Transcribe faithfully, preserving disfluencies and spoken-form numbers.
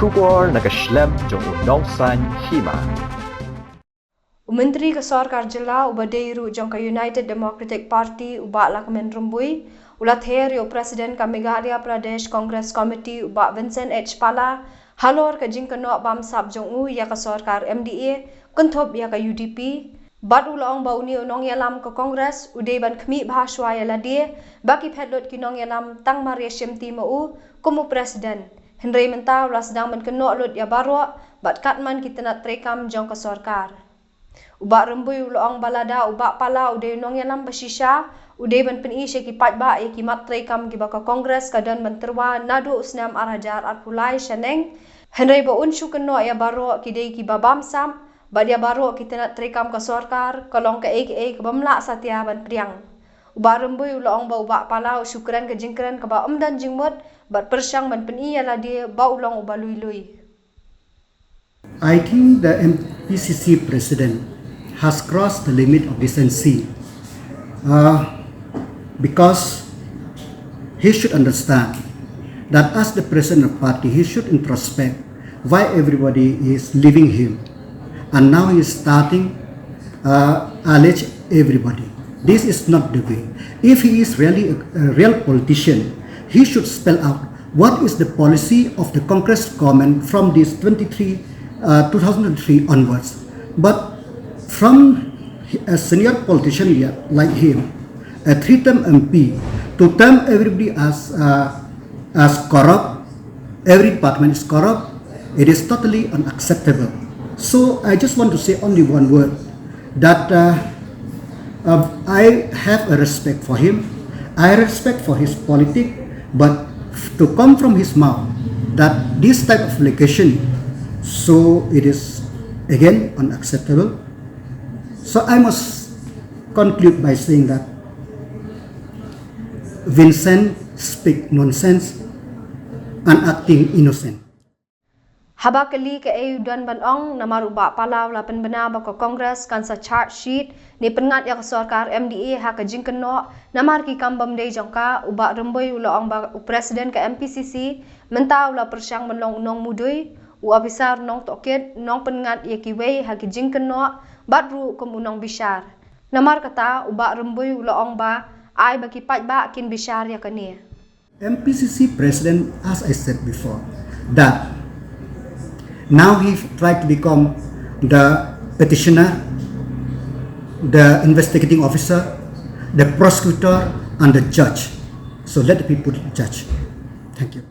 Khubor na ka shlem jong u nongsan hima. U Myntri ka Sorkar Jylla uba dei ruh jong ka United Democratic Party u Bah Lahkmen Rymbui u la ther ïa u President ka Meghalaya Pradesh Congress Committee u Bah Vincent H Pala halor ka jingkynnoh bamsap jong u ïa ka sorkar M D A kynthup ïa ka U D P. Bad u la ong ba une u nongïalam ka Congress u dei ban khmih bha shuwa ïa lade ba ki phet lut ki nongïalam tang mar ïa shimti ma u kum u President. Hynrei mynta u la sdang ban kynnoh lut ïa baroh bad katman ki tnat treikam jong ka sorkar. U Bah Rymbui u la ong ba lada u Bah Pala u dei u nongïalam ba shisha, u dei ban pyni sha ki paidbah ïa ki mat treikam kiba ka Congress ka don ban tyrwa naduh u snem ar hajar arphew lai shaneng. Hynrei ba un shu kynnoh ïa baroh ki dei kiba bamsap bad ïa baroh ki tnat treikam ka sorkar ka long kaei kaei kaba ym lah satia ban pdiang. U Bah Rymbui u la ong ba u Bah Pala u shu kren ka jingkren kaba ym don jingmut bad pyrshang ban pyni ïa lade ba u long uba lui lui. I think the M P C C president has crossed the limit of decency, uh, because he should understand that as the president of party, he should introspect why everybody is leaving him. And now he is starting uh, allege everybody. This is not the way. If he is really a, a real politician, he should spell out what is the policy of the Congress government from this twenty-three, uh, two thousand three onwards. But from a senior politician like him, a three-term M P, to term everybody as uh, as corrupt, every department is corrupt, it is totally unacceptable. So I just want to say only one word that uh, uh, I have a respect for him. I respect for his politic, but to come from his mouth that this type of allegation, so it is again unacceptable. So I must conclude by saying that Vincent speak nonsense and acting innocent. Haba kylli kaei u don ban ong namar u Bah Pala u la pynbna ba ka Congress kan sa charge sheet ne pynngat ïa ka sorkar M D A ha ka jingkynnoh namar ki kam bym dei jong ka, u Bah Rymbui u la ong ba u President ka M P C C mynta u la pyrshang ban long u nongmudui, u ophisar nongtohkit, nongpynngat ïa kiwei ha ki jingkynnoh bad ruh kum u nongbishar. Namar kata u Bah Rymbui u la ong ba ai ba ki paidbah kin bishar ïa kane. M P C C president, as I said before, that now he tried to become the petitioner, the investigating officer, the prosecutor, and the judge. So let the people judge. Thank you.